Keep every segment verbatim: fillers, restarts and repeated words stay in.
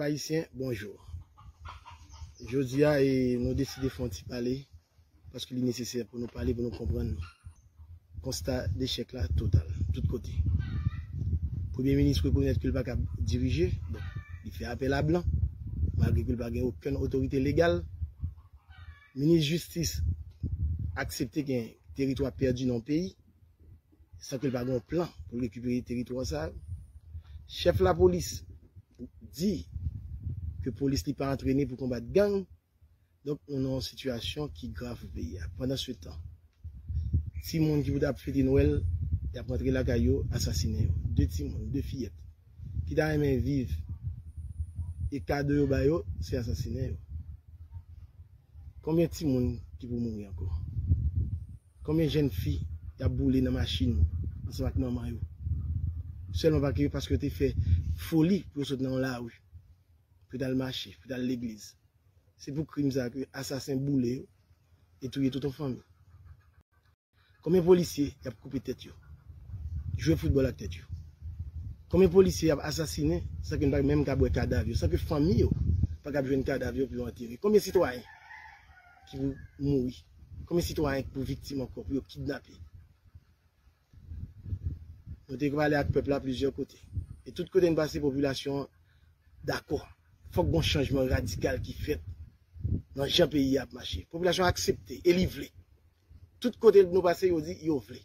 Ayisyen, bonjou. Jodi a, e, nou deside fè yon ti pale, paske li nesesè pou nou pale, pou nou konprann konsta dechèk la total, tout kote. Premye minis rekonèt ke l pa kab dirije, bon, li fè apèl a blan, malgre ke l pa gen okenn otorite legal. Minis jistis aksepte gen teritwa pèdi nan peyi, san ke l pa gen yon plan pou l rekipere teritwa sa yo. Chèf lapolis di ke polis li pa antrene pou konbat gang. Donk, nou nan yon sitiyasyon ki grav pou peyi a. Pandansetan, timoun ki pou t ap fete Nwèl, y ap rantre lakay yo, asasinen yo. De timoun, de fiyèt, ki ta renmen viv, e kado yo ba yo, se asasinen yo. Konbyen timoun ki pou mouri ankò? Konbyen jèn fi y ap boule nan machin ansanm ak manman yo? Sèlman pa ke, paske yo te fè foli pou yo sot nan yon lari, pou yo t al mache, pou yo t al legliz. Se pou krim sa ke asasen boule yo e touye tout yon fanmi. Konbyen polisye y ap koupe tèt yo, jwe foutbòl ak tèt yo? Konbyen polisye y ap asasinen san ke n pa menm kab wè kadav yo, san ke fanmi yo pa kab jwenn kadav yo pou yo antere? Konbyen sitwayen ki pou mouri? Konbyen sitwayen ki pou viktim ankò, pou yo kidnape? Nou te pale ak pèp la plizyè kote. E tout kote n pase, popilasyon an dakò. Fòk gon chanjman radikal ki fèt nan jan peyi a ap mache. Popilasyon an aksepte e li vle. Tout kote nou pase, yo di yo vle.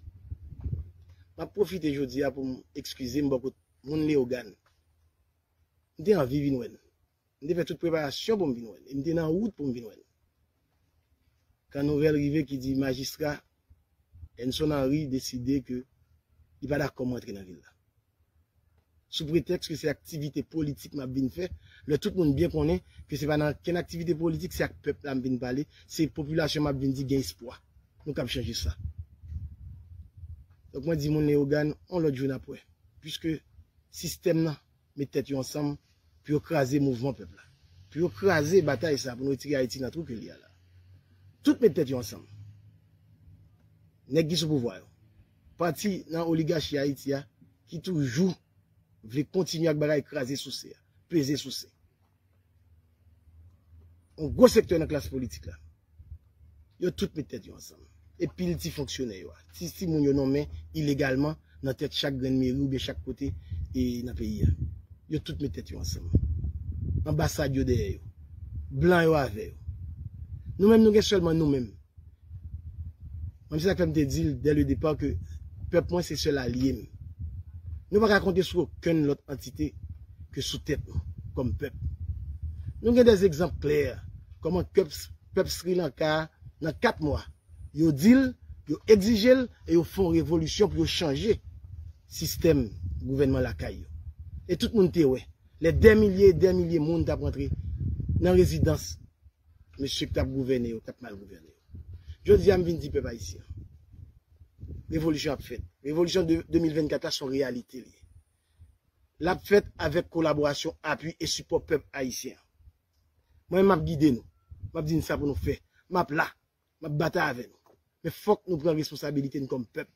M ap pwofite jodi a pou m ekskize m bò kot moun Leyogàn. M te anvi vin wè n. M te fè tout preparasyon pou m vin wè l. E m te nan wout pou m vin wè l. Kan nouvèl rive ki di majistra Enson Henry deside ke li pa dakò m rantre nan vil la. Sou pretèks ke se aktivite politik m ap vin fè, lè tout moun byen konnen ke se pa nan kenn aktivite politik, se ak pèp la m vin pale, se popilasyon m ap vin di gen espwa. Nou kab chanje sa. Donk mwen di moun Leyogàn, yon lòt jou n ap wè. Piske sistèm nan met tèt yo ansanm pou yo kraze mouvman pèp la. Pou yo kraze batay sa, pou nou retire Ayiti nan twou ke li a la. Tout met tèt yo ansanm. Nèg ki sou pouvwa yo. Pati nan oligachi Ayiti a, ki toujou vle kontinye ak bagay kraze souse a, peze souse. Yon gwo sektè nan klas politik la. Yo tout met tèt yo ansanm. E pil ti fonksyonè yo a. Ti, ti moun yo nonmen ilegalman nan tèt chak grenn meri oubyen chak kote e nan peyi a. Yo tout met tèt yo ansanm. Anbasad yo dèyè yo. Blan yo avè yo. Nou menm, nou gen sèlman nou menm. Mwen, se sa k fè m te di l dès le départ ke pèp mwen se sèl alye m. Nou pa ka konte sou okenn lòt antite ke sou tèt nou, kòm pèp. Nou gen dè egzanp klè kòman pèp, pèp Sri Lanka a, nan kat mwa, yo di l, yo egzije l, e yo fè yon revolisyon pou yo chanje sistèm gouvènman lakay yo. E tout moun te wè, lè dè milye e dè milye moun t ap rantre nan rezidans mesye k t ap gouvène yo, k t ap mal gouvène yo. Jodi a, m vin di pèp ayisyen an, revolisyon ap fèt. Revolisyon de, de mil vennkat la, se yon reyalite li ye. L ap fèt avèk kolaborasyon, apui e sipò pèp ayisyen an. Mwen, m ap gide nou. M ap di n sa pou nou fè. M ap la. M ap batay avè nou. Men fòk nou pran responsabilite n kòm pèp.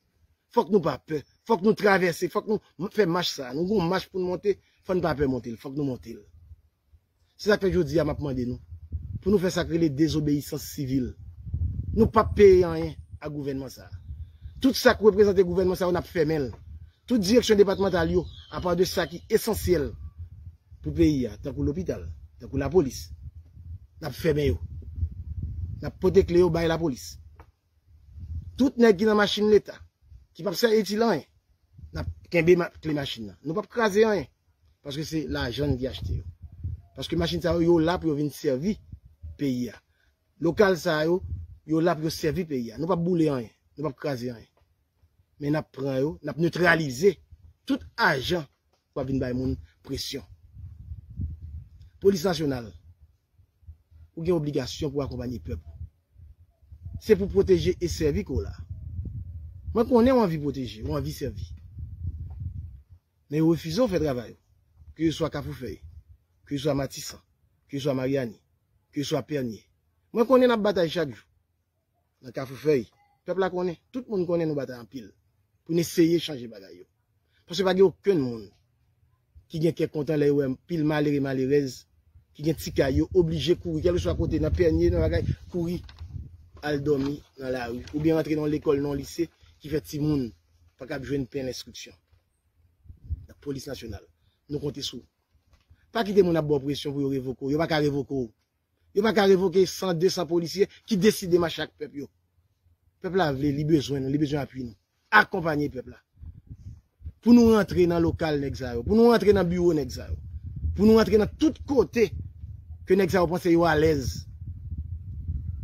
Fòk nou pa pè. Fòk nou travèse. Fòk nou m-, fè mach sa. Nou gon mach pou n monte. Fò n pa pè monte l. Fòk nou monte l. Se sa k fè jodi a m ap mande nou pou nou fè sa k rele dezobeyisans sivil. Nou p ap peye anyen a gouvènman sa a. Tout sa k reprezante gouvènman sa yo, n ap fèmen l. Tout direksyon depatmantal yo, apa de sa ki esansyèl pou peyi a, tankou lopital, tankou lapolis, n ap fèmen yo. N ap pote kle yo bay lapolis. Tout nèg ki nan machin Leta, ki p ap sèvi itil anyen, n ap kenbe ma-, kle machin nan. Nou p ap kraze anyen. Paske se lajan n ki achte yo. Paske machin sa yo, yo la pou yo vin sèvi peyi a. Lokal sa yo, yo la pou yo sèvi peyi a. Nou p ap boule anyen. Nou p ap kraze anyen. Men n ap pran yo, n ap netralize tout ajan k ap vin bay moun presyon. Polis nasyonal, ou gen obligasyon pou akonpanye pèp ou. Se pou pwoteje e sèvi ke w la. Mwen konnen w anvi pwoteje, w anvi sèvi. Men yo refize w fè travay ou. Ke yo swa Kafou Fèy, ke yo swa Matisan, ke yo swa Maryani, ke yo swa Pènye. Mwen konnen n ap batay chak jou. Nan Kafou Fèy, pèp la konnen, tout moun konnen nou batay anpil pou n eseye chanje bagay yo. Paske pa gen okenn moun ki gen kè kontan lè yo wè pil malere, malerèz ki gen ti kay, yo oblije kouri, kèlkeswa kote, nan pènye, nan bagay, kouri al dòmi nan lari, oubyen rantre nan yon lekòl, nan yon lise, ki fè timoun pa kab jwenn pen lenstriksyon. Polis nasyonal, nou konte sou ou. Pa kite moun ap ba w presyon pou yo revoke w. Yo pa ka revoke w. Yo pa ka revoke san, de san polisye ki deside mache ak pèp yo. Pèp la vle, li bezwen nou, li bezwen apui nou. Akonpanye pèp la. Pou nou rantre nan lokal nèg sa yo, pou nou rantre nan biwo nèg sa yo, pou nou rantre nan tout kote ke nèg sa yo panse yo alèz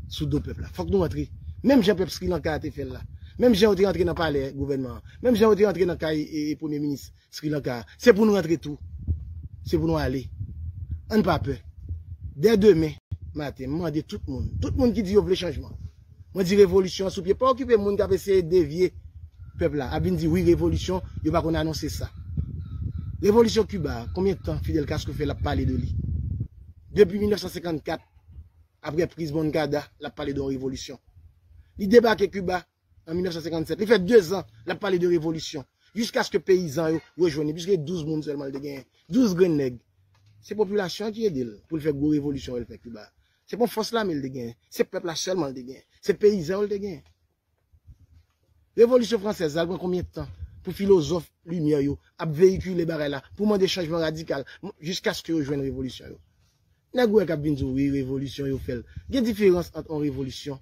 sou do pèp la. Fòk nou rantre. Menm jan pèp Sri Lanka a te fè l la. Menm jan yo te rantre nan palè gouvènman an. Menm jan yo te rantre nan kay e, e, premye minis Sri Lanka a. Se pou nou rantre tou. Se pou nou ale. Ann pa pè. Dè demen maten, m mande tout moun, tout moun ki di yo vle chanjman. Mwen di revolisyon an sou pye. Pa okipe moun k ap eseye devye pèp la. Ap vin di wi, revolisyon, yo pa konn anonse sa. Revolisyon Kiba a, konbyen tan Fidel Castro fè l ap pale de li? Depi mil nèf san senkannkat, apre priz Moncada, l ap pale de yon revolisyon. Li debake Kiba an mil nèf san senkannsèt. Li fè dezan, l ap pale de revolisyon. Jiskaske peyizan yo rejwenn li, piske douz moun sèlman li te genyen. Douz grenn nèg. Se popilasyon an ki ede l pou l fè gwo revolisyon yo l fè Kiba. Se pa fòs lame l te genyen. Se pèp la sèlman l te genyen. Se peyizan yo l te genyen. Revolisyon fransèz la, l pran konbyen tan pou filozòf limyè yo ap veyikile bagay la, pou mande chanjman radikal, m-, jiskaske yo jwenn revolisyon yo? Nèg ou wè k ap vin di w, wi, revolisyon yo fè l. Gen diferans ant yon revolisyon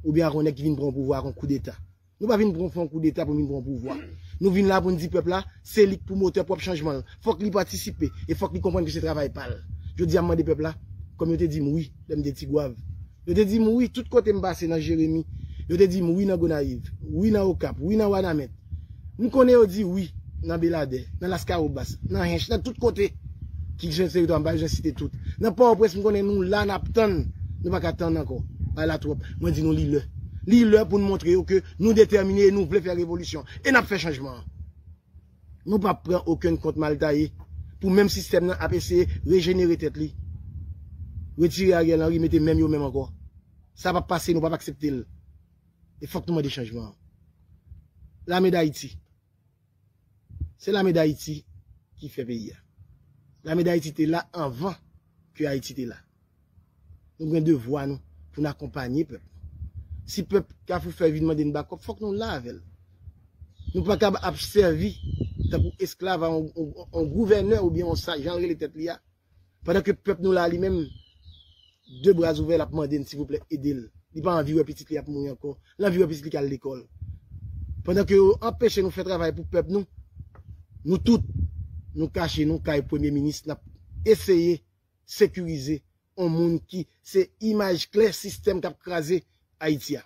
oubyen ak yon nèg ki vin pran yon pouvwa ak yon koudeta. Nou pa vin pran, fè yon koudeta pou vin pran yon pouvwa. Nou vin la pou n di pèp la, se li k pwomotè pwòp chanjman l. Fòk li patisipe e fòk li konprann ke se travay pa l. Jodi a, m mande pèp la, kòm yo te di m wi, lè m te Tigwav. Yo te di m wi, tout kote m pase nan Jeremi. Yo te di m wi nan Gonayiv, wi nan Okap, wi nan Wanament. M konnen yo di wi nan Beladè, nan Laskawobas, nan Hench, nan tout kote ki jwenn teritwa, m pa bezwen site tout. Nan Pòtoprens, m konnen nou la, n ap tann, nou pa ka tann ankò. Bagay la twòp. Mwen di nou li lè. Li lè pou n montre yo ke nou detèmine e nou vle fè revolisyon. E n ap fè chanjman an. Nou p ap pran okenn kont mal taye pou menm sistèm nan ap eseye rejenere tèt li. Retire Ariel Henry, mete menm yo menm ankò. Sa p ap pase, nou p ap aksepte l. E fòk nou mande chanjman an. Lame Dayiti. Se Lame Dayiti ki fè peyi a. Lame Dayiti te la anvan ke Ayiti te la. Nou gen devwa nou pou n akonpanye pèp nou. Si pèp Kafou Fèy vin mande n bakòp, fòk nou la avè l. Nou pa kab ap sèvi tankou esklav a yon, yon, yon gouvènè oubyen yon sa, jan l rele tèt li a. Pandan ke pèp nou la, li menm, de bra ouvè, l ap mande n, silvouplè, ede l. Li pa anvi wè pitit li ap mouri ankò. L anvi wè pitit li k al lekòl. Pandan ke yo anpeche nou fè travay pou pèp nou, nou tout, nou kache nou kay premye minis, n ap eseye sekirize yon moun ki se imaj klè sistèm k ap kraze Ayiti a.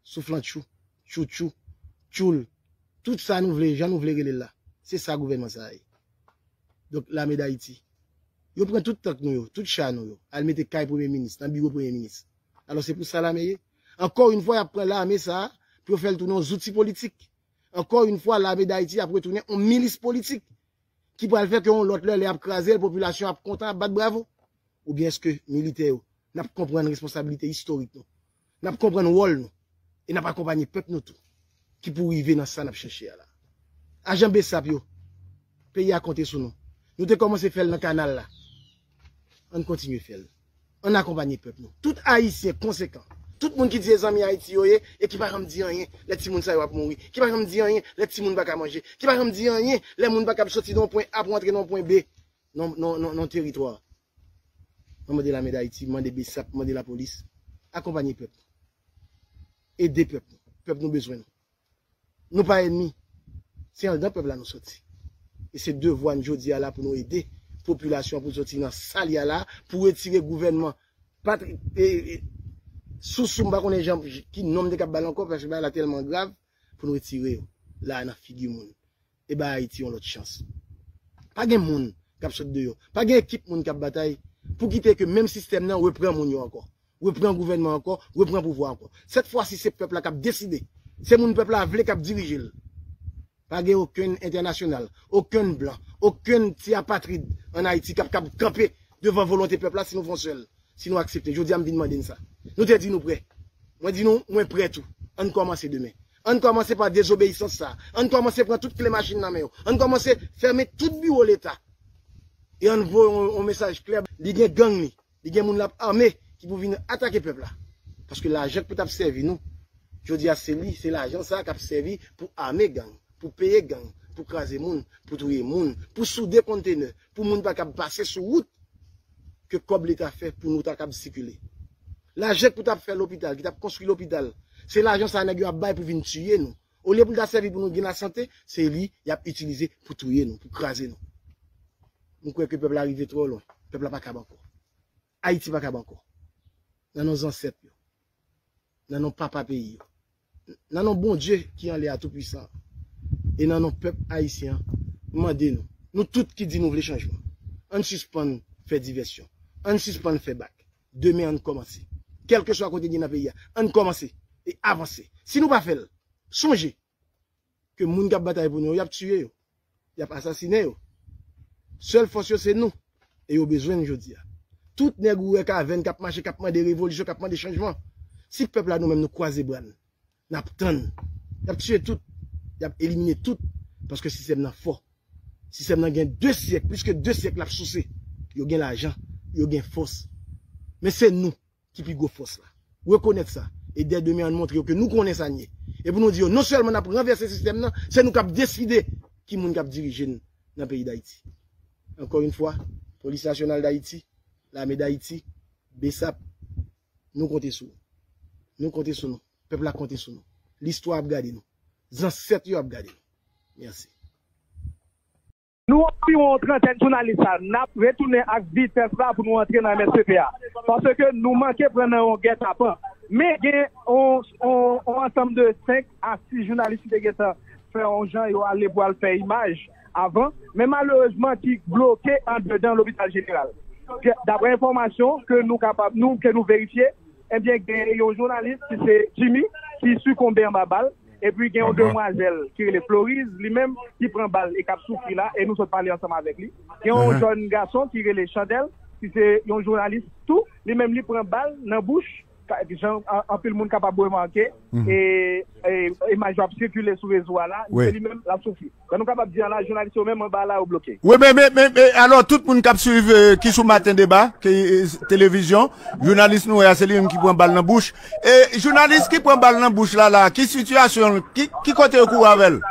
Souflantchou, tchoutchou, tchoul, tout sa nou vle, jan nou vle rele l la. Se sa gouvènman sa a ye. Donk, Lame Dayiti, yo pran tout tank nou yo, tout cha nou yo, al mete kay premye minis, nan biwo premye minis. Alò, se pou sa lame ye? Ankò yon fwa, y ap pran lame sa a pou yo fè l tounen yon zouti politik. Ankò yon fwa, Lame Dayiti ap retounen yon milis politik ki pral fè ke yon lòt lè, lè y ap kraze l, popilasyon ap kontan, ap bat bravo? Oubyen èske militè yo, n ap konprann responsablite istorik nou? N ap konprann wòl nou? E n ap akonpanye pèp nou tou, ki pou rive nan sa n ap chèche a la. Ajan BSAP yo, peyi a konte sou nou. Nou te kòmanse fè l nan kanal la. Ann kontinye fè l. Ann akonpanye pèp nou. Tout Ayisyen konsekan, tout moun ki di se zanmi Ayiti yo ye e ki pa janm di anyen lè timoun sa yo ap mouri, ki pa janm di anyen lè timoun pa ka manje, ki pa janm di anyen lè moun pa kab soti nan yon pwen A pou antre nan yon pwen B nan, nan, nan, nan teritwa. Mwen mande Lame Dayiti, mande BSAP, mande lapolis, akonpanye pèp nou. Ede pèp nou. Pèp nou bezwen nou. Nou pa ènmi. Se anndan pèp la nou soti. E se devwa n jodi a la pou nou ede popilasyon pou soti nan sa l ye a la, pou retire gouvènman patri-, e, e, sousou, m pa konnen jan, ki non m te kab ba l ankò, paske bagay la tèlman grav, pou nou retire yo la nan figi moun. E ba Ayiti yon lòt chans. Pa gen moun k ap sot deyò. Pa gen ekip moun k ap batay pou kite ke menm sistèm nan repran moun yo ankò. Repran gouvènman ankò, repran pouvwa ankò. Sèt fwa si se pèp la k ap deside. Se moun pèp la vle k ap dirije l. Pa gen okenn entènasyonal, okenn blan, okenn ti apatrid ann Ayiti k ap kab kanpe devan volonte pèp la si nou fè yon sèl, si nou aksepte. Jodi a, m vin mande n sa. Nou te di nou prè. Mwen di nou, mwen prè tou. Ann kòmanse demen. Ann kòmanse pa dezobeyisans sa. Ann kòmanse pran tout kle machin nan men yo. Ann kòmanse fèmen tout biwo Leta. E ann voye yon, yon mesaj klè, li gen gang li, li gen moun l ap ame ki pou vin atake pèp la. Paske lajan k pou t ap sèvi nou, jodi a se li, se lajan sa k ap sèvi pou ame gang, pou peye gang, pou kraze moun, pou touye moun, pou soude kontenè, pou moun pa kab pase sou wout ke kòb Leta fè pou nou ta kab sikile. Lajan k pou t ap fè lopital, ki t ap konstwi lopital, se lajan sa nèg yo ap bay pou vin tiye nou. Olye pou l ta sèvi pou nou gen lasante, se li y ap itilize pou touye nou, pou kraze nou. Nou kwè ke pèp la rive twò lwen. Pèp la pa kab ankò. Ayiti pa kab ankò. Nan non zansèt yo. Nan non papa peyi yo. Nan non Bondye ki anlè a toupwisan. E nan non pèp ayisyen an, m mande nou, nou tout ki di nou vle chanjman, ann sispann fè divèsyon. Ann sispann fè bak. Demen ann kòmanse. Kèlkeswa kote n ye nan peyi a, ann kòmanse e avanse. Si nou pa fè l, sonje ke moun k ap batay pou nou yo, y ap tiye yo, y ap asasinen yo. Sèl fòs yo se nou, e yo bezwen n jodi a. Tout nèg ou wè kavèn k ap mache, k ap mande revolisyon, k ap mande chanjman. Si pèp la nou menm nou kwaze bra n, n ap tann. Y ap tiye tout, y ap elimine tout, paske sistèm nan fò. Sistèm nan gen de syèk, plis ke de syèk l ap souse. Yo gen lajan, yo gen fòs. Men se nou ki pi gwo fòs la. Rekonèt sa. E dè demen, ann montre yo ke nou konnen sa n ye. E pou nou di yo, non sèlman n ap ranvèse sistèm nan, se nou k ap deside ki moun k ap dirije n nan peyi Dayiti. Ankò yon fwa, Polis Nasyonal Dayiti, Lame Dayiti, BSAP, nou konte sou ou. Nou konte sou nou. Pèp la konte sou nou. Listwa ap gade nou. Zansèt yo ap gade nou. Mèsi. Nou anviwon yon trantèn jounalis la, n ap retounen ak vitès la pou nou antre nan M S P P a. Paske nou manke pran nan yon gètapan. Men gen yon, yon, yon ansanm de senk a sis jounalis ki te gentan fè yon jan yo ale pou al fè imaj avan. Men malerezman ki bloke andedan lopital jeneral. Daprè enfòmasyon ke nou kapab, nou, ke nou verifye, ebyen gen yon jounalis ki se Jimmy ki sikonbe anba bal. Epi gen yon demwazèl ki rele Floriz, li menm ki pran bal e k ap soufri la, e nou sot pale ansanm avèk li. Gen yon jèn gason ki rele Chandèl, ki se yon jounalis tou, li menm li pran bal nan bouch, jan anpil moun kapab remake, e imaj yo ap sikile sou rezo a la, se li menm l ap soufri. Jan nou kapab di a la, jounalis yo menm anba la yo bloke. Wi, men, men, men, men, alò, tout moun k ap swiv, ki sou Maten Deba, ki, televizyon, jounalis nou wè a, se li menm ki pran bal nan bouch. E jounalis ki pran bal nan bouch la la, ki sitiyasyon l, ki, ki kote yo kouri avè l?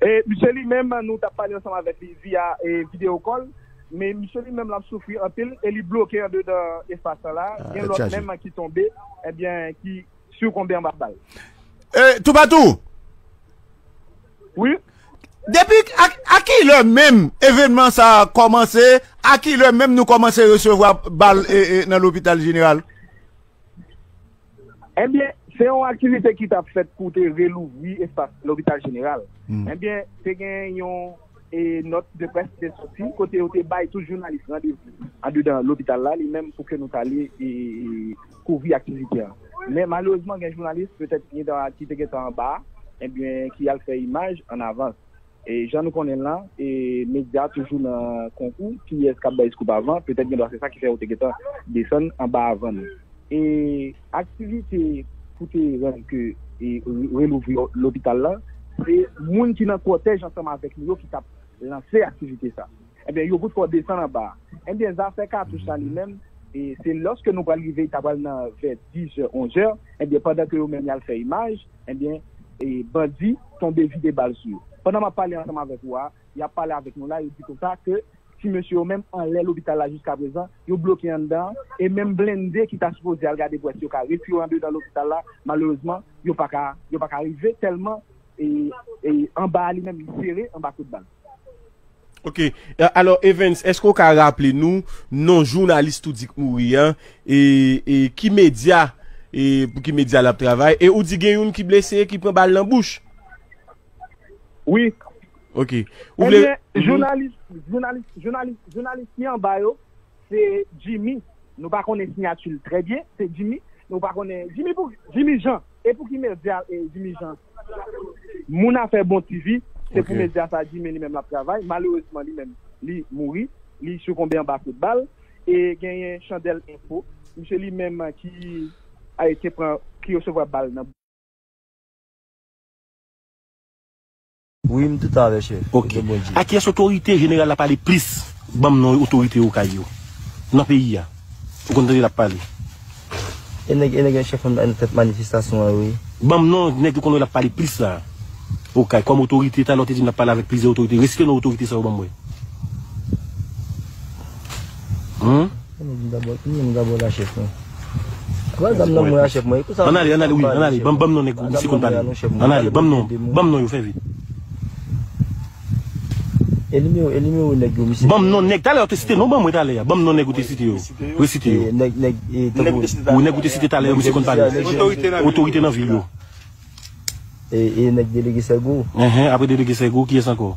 E misye li menm, nou t ap pale ansanm avèk li via e video call, men misye li menm l ap soufri anpil e li bloke andedan espas lan la. Gen lòt menm ki tonbe, ebyen, ki sikonbe anba bal. E, toupatou! Wi. Depi a, a ki lè menm evènman sa a kòmanse? A ki lè menm nou kòmanse resevwa bal e, e, nan lopital jeneral? Ebyen, se yon aktivite ki t ap fèt pou te relouvri espas lopital jeneral. Ebyen, te gen yon e nòt de près ki te soti kote yo te bay tout jounalis randevou andedan lopital la, li menm pou ke nou t ale e, e, kouvri aktivite an. Men malerezman, gen jounalis petèt ki te gentan anba a, ebyen, ki al fè imaj an avans. E jan nou konnen l lan, e medya toujou nan konkou, kiyès k ap bay scoop avan, petèt gen dwa se sa ki fè yo te gentan desann anba avan nou. E aktivite pou te rann ke e relouvri lopital lan, se moun ki nan kòtèj ansanm avèk nou yo ki t ap lanse aktivite sa. Ebyen, yo poutko desann anba a. Ebyen, zafè katouch la li menm, e se lòske nou pral rive, ta pral nan vè dis zè, onz zè, ebyen, pandan ke yo menm y al fè imaj, ebyen, e bandi tonbe vide bal sou yo. Pandan m ap pale ansanm avèk ou a, y ap pale avèk nou la, yo di konsa ke ti mesye yo menm anlè lopital la jiskaprezan, yo bloke anndan an, e menm blende ki ta sipoze al gade pou wè si yo ka retire yo andedan lopital la, malerezman, yo pa ka, yo pa ka rive tèlman e, e anba a li menm li sere anba kout bal. Ok. Alò, Evens, èske w ka raple nou non jounalis tou di k mouri an? E, e ki medya, e pou ki medya l ap travay? E ou di gen youn ki blese, ki pran bal nan bouch? Wi. Ok. Ou vle. Ebyen, jounalis, jounalis, jounalis, jounalis ki anba yo, se Jimmy. Nou pa konnen siyati l trè byen, se Jimmy. Nou pa konnen Jimmy pou Jimmy Jean. E pou ki medya e Jimmy Jean? Moun afè Bon TV, se pou medya sa Jimmy li menm l ap travay. Malerezman, li menm, li mouri. Li sikonbe anba kout bal. E genyen Chandèl Enfo. Misye li menm ki a te pran, ki resevwa bal nan. Wi, m toutan avè chèf. Ok. Ak kiyès otorite jeneral la pale plis? Ban m non otorite Okay yo nan peyi a. Ou konn tande l ap pale. E nèg, e nèg chèf an tèt manifestasyon an, wi. Ban m non nèg ou konn wè l ap pale plis la. Okay, kòm otorite, talè w te di m l ap pale avèk plizyè otorite. Resite non otorite sa yo ban m wè. Hum? Ann ale, ann ale, wi, ann ale. Ban m, ban m non nèg misye konn pale. Ann ale, ban m non, ban m non yo, fè vit. E nimewo, e nimewo nèg yo, misye. Ban m non nèg, talè ou te site non ban mwen talè a. Ban m non nèg ou te site yo. Resite yo. Nèg, nèg, ou nèg ou te site talè yo, misye konn pale. Otorite nan vil yo. E, e nèg delege Sègo. Enhen, apre delege Sègo, kiyès ankò?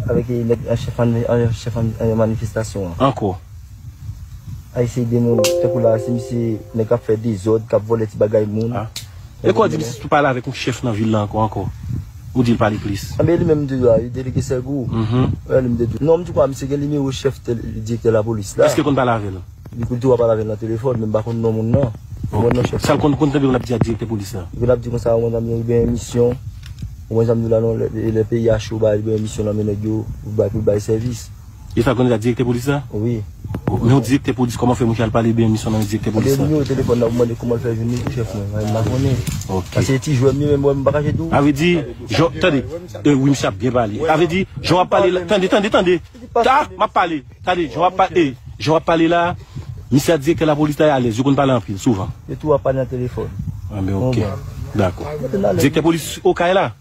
Avèk, e, nèg an chèf an, an chèf an, an manifestasyon an. Ankò? A eseye demoun, tankou la, se misye nèg k ap fè dezòd, k ap vòlè ti bagay moun. E kò di misye tou pale avèk yon chèf nan vil la ankò, ankò. Ou di l pale plis. Anben li menm m te di w la, delege Sègo. Wè li m te di w. Non, m di kwa misye gen nimewo chèf direktè lapolis la. Èske l konn pale avè l? Li konn tou ap pale avè l nan telefòn, men m pa konn non moun nan. Mwen non chèf. Sa l konn, konn tande l ap di ak direktè polis la. Li konn ap di konsa, mwen zanmi, li gen misyon. Mwen zanmi la non, lè, lè peyi a cho, ba li gen misyon nan men nèg yo, pou bay, pou bay sèvis. E sa l konn di ak direktè polis la? Wi. Men yon direktè polis, kòman fè mouche al pale byen misyon nan direktè polis la? Nimewo telefòn nan, pou mande kòman l fè jwenn li, chèf mwen, mwen m pa konnen. Ok. Paske ti jwè m li, men mwen m pa kache di w. A vle di, jan, tande, wi, misye ap byen pale. A vle di, jan w ap pale la, tande, tande, tande. Ta, m ap pale. Tande, jan w ap pa-, e, jan w ap pale la, misye ak direktè lapolis la, y alèz, yo konn pale anpil, souvan. Yo tou ap pale nan telefòn. Anben, ok. Dakò. Direktè polis Okay la?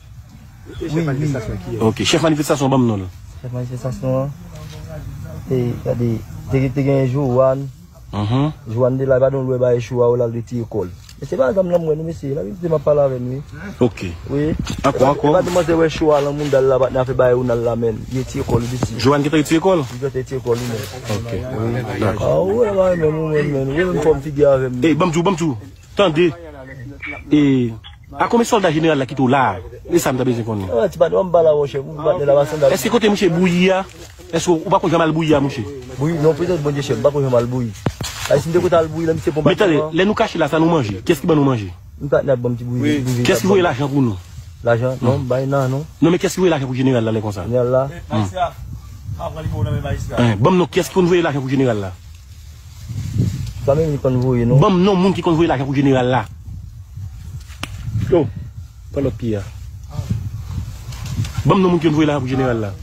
Wi, wi. Ok, chèf manifestasyon, ban m non l. Chèf manifestasyon an, e, gade, te, te gen Joanne. Joanne te la, pa don lwe bay cho a, ou la l retire kò l. Men se pa zam nan mwen, non, mesye. Nan vin te m ap pale avè l, wi. Ok. Wi. Ankò, ankò. E pa demanzè wè cho a lan mouda l la, patnè a fè bagay Ronald la, men. Li retire kò l, li di. Joanne gentan retire kò l? Li gentan retire kò l, wi, men. Ok. Dakò. A, ou wè la, men, ou wè, men. Ou wè menm fòm figi avè m. Ey, ban m di w, ban m di w. Tande. E, a konbyen sòlda jeneral la kite w la a? E sa m ta bezwen konnen. A, ti patnè, m pa la, monchè. Ou patnè la, pa sòlda. Èske kote mouche bouyi a? Èske ou pa konn jan m al bouyi a, mouche? Bouyi, non, prezans Bondye chèf, m pa konn jan m al bouyi. Ay, si m te konn al bouyi, la, misye pon. Men tande, lè nou kache la, sa nou manje? Kiyès ki ban nou manje? M pa t ap ban m ti bouyi, bouyi. Kiyès ki voye lajan pou nou? Lajan? Non, m bay nan, non. Non, men kiyès ki voye lajan pou jeneral la, lè konsa? Jeneral la? Ban m non, kiyès ki konn voye lajan pou jeneral la? Pa menm li konn voye, non. Ban m non moun ki konn voye lajan pou jeneral la. Yo, pran lòt pye a. Ban m non moun ki konn voye lajan pou jeneral la.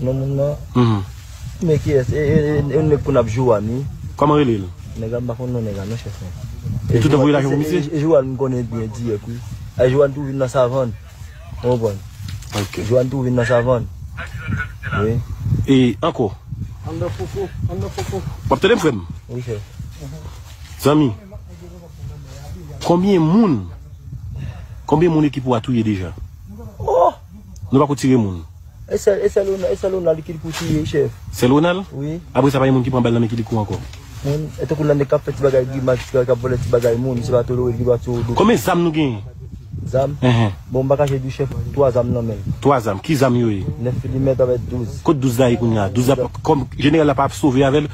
Non, moun nan. Men kiyès? E, e, e, e, nèg konn ap Joanne, wi. Kòman rele l? Nèg la, m pa konn non nèg la, non, chèf mwen. Li toutan voye lajan pou misye? E, e, Joanne, m konnen byen dirèk, wi. Ay, Joanne tou vin nan savann. Ou konprann? Ok. Joanne tou vin nan savann. Wi. E ankò? Anndan fofo, anndan fofo. W ap tande m, frè m? Wi, chèf. Zanmi, konbyen moun, konbyen moun ekip ou a touye deja? Oh! Nou pako tire moun. E sèl, e sèl Ronald, e sèl Ronald ki pou tiye, chèf. Sèl Ronald? Wi. Apre sa, pa gen moun ki pran bal nan men ki li kou ankò? Moun, e tankou la nèg k ap fè ti bagay grimas, k ap vòlè ti bagay moun, se pa tolere li, pa tolere. Konbyen zam nou genyen? Zam? Enhen. Bon, m pa kache di w, chèf, twa zam nan men l. Twa zam, ki zam yo ye? Nèf milimèt avèk douz. Kot douz la ye kounye a? Douz la, kòm jeneral la pa ap sove avè l,